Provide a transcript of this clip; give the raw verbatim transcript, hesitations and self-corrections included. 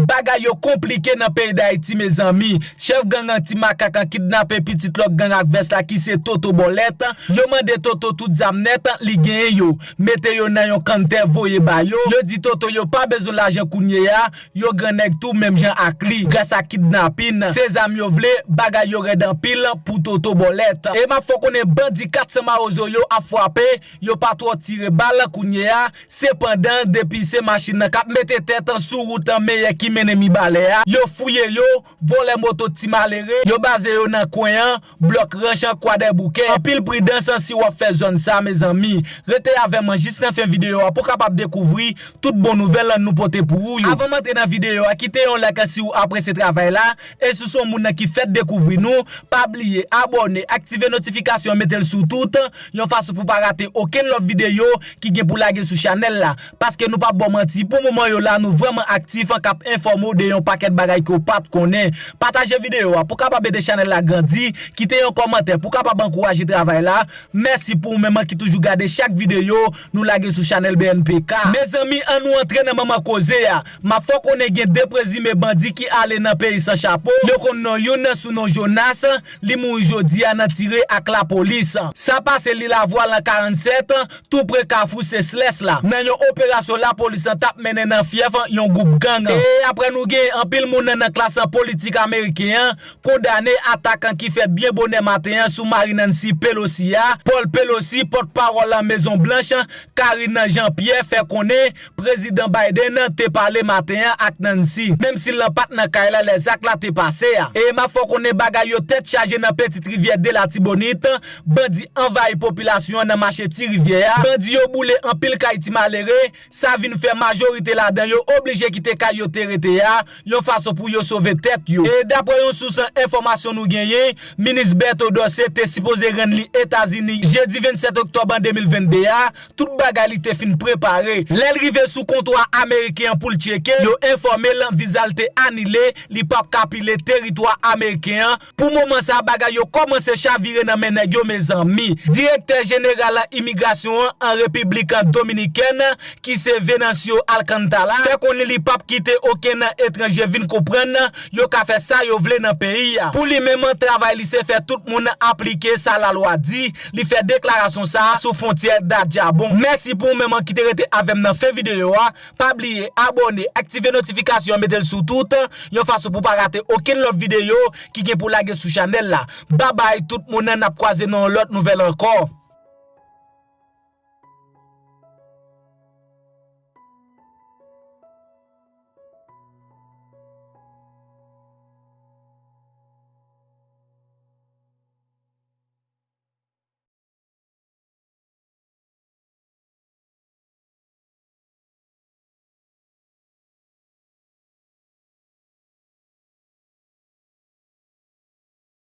Bagay yo konplike nan peyi Dayiti, mezanmi. Chèf gang an Ti Makak an kidnape pitit lòt gang ak vès la ki se Toto Bòlèt. Yo mande Toto tout zam nèt, li genyen yo. Mete yo nan yon kanntè voye ba yo. Yo di Toto yo pa bezwen lajan kounye a, yo grannèg tou menm jan ak li. Gras a kidnapin, se zam yo vle, bagay yo rèd anpil pou Toto Bòlèt. E m ap fè w konnen bandi kat san Mawozo yo ap frape, yo pa twò tire bal kounye a, sepandan depi se machin nan k ap mete tèt sou wout an meyè ki mennen Mibalè a, yo fouye yo, vòlè moto ti malere, yo baze yo nan kwen an, blòk Ranch an, Kwadèboukè. Anpil pridans si w ap fè zòn sa, mezanmi. Rete avè mwen jis nan fen videyo a pou w kapab dekouvri tout bon nouvèl nou pote pou ou yo. Avan m antre nan videyo a, kite yon like si w apresye travay la, e si w se yon moun nan ki fèk dekouvri nou, pa bliye abòne, aktive notifikasyon, mete l sou tout, yon fason pou w pa rate okenn lòt videyo ki gen pou lage sou chanèl la. Paske nou p ap ba w manti, pou moman yo la, nou vrèman aktif, k ap enfòme w de yon pakèt bagay ke w pa t konnen. Pataje videyo a pou w kapab ede chanèl la grandi, kite yon kòmantè pou w kapab ankouraje travay la. Mèsi pou ou menm ki toujou gade chak videyo nou lage sou chanèl B N P K. Mezanmi, ann nou antre nan manman koze a. M ap fè w konnen gen de prezime bandi ki ale nan peyi san chapo. Yo konn non youn sou non Jonas, li mouri jodi a nan tire ak lapolis. Sa pase Lilavwa lan karannsèt, tou pre kafou Seslès la, nan yon operasyon lapolis lan t ap mennen nan fyèf yon gwoup gang. E apre nou gen anpil moun nan klas politik ameriken an kondane atak ki fèt byen bonè maten an sou mari Nancy Pelosi a. Paul Pelosi, pòtpawòl Mezon Blanch, Karine Jean-Pierre, fè konnen Prezidan Biden te pale maten an ak Nancy, menm si l pa t nan kay la lè zak la te pase a. E m ap fè w konnen bagay yo tèt chaje nan Petit Rivière de Latibonit, bandi anvayi popilasyon an nan mache Ti Rivyè a. Bandi yo boule anpil kay ti malere, sa vin fè majorite ladan yo oblije kite kay yo te rete a, yon fason pou yo sove tèt yo. E dapre yon sous enfòmasyon nou genyen, minis Berto Dorcé te sipoze rann li Etazini jedi vennsèt oktòb an de mil vennde a, tout bagay li te fin prepare. Lè l rive sou kontwa ameriken an pou l tcheke, yo enfòme l viza l te anile, li p ap ka pile teritwa ameriken an. Pou moman sa, bagay yo kòmanse chavire nan men nèg yo, mezanmi. Direktè jeneral imigrasyon an an Repiblik Dominikèn, ki se Venancio Alcantara, fè konnen li p ap kite okenn etranje vin konprann yo ka fè sa yo vle nan peyi a. Pou li menm, travay li se fè tout moun aplike sa lalwa di. Li fè deklarasyon sa a sou fwontyè Dadjabon. Mèsi pou ou menm ki te rete avè m nan fen videyo a. Pa bliye abòne, aktive notifikasyon an, mete l sou tout, yon fason pou w pa rate okenn lòt videyo ki gen pou lage sou chanèl la. Babay tout moun, n ap kwaze nan yon lòt nouvèl ankò.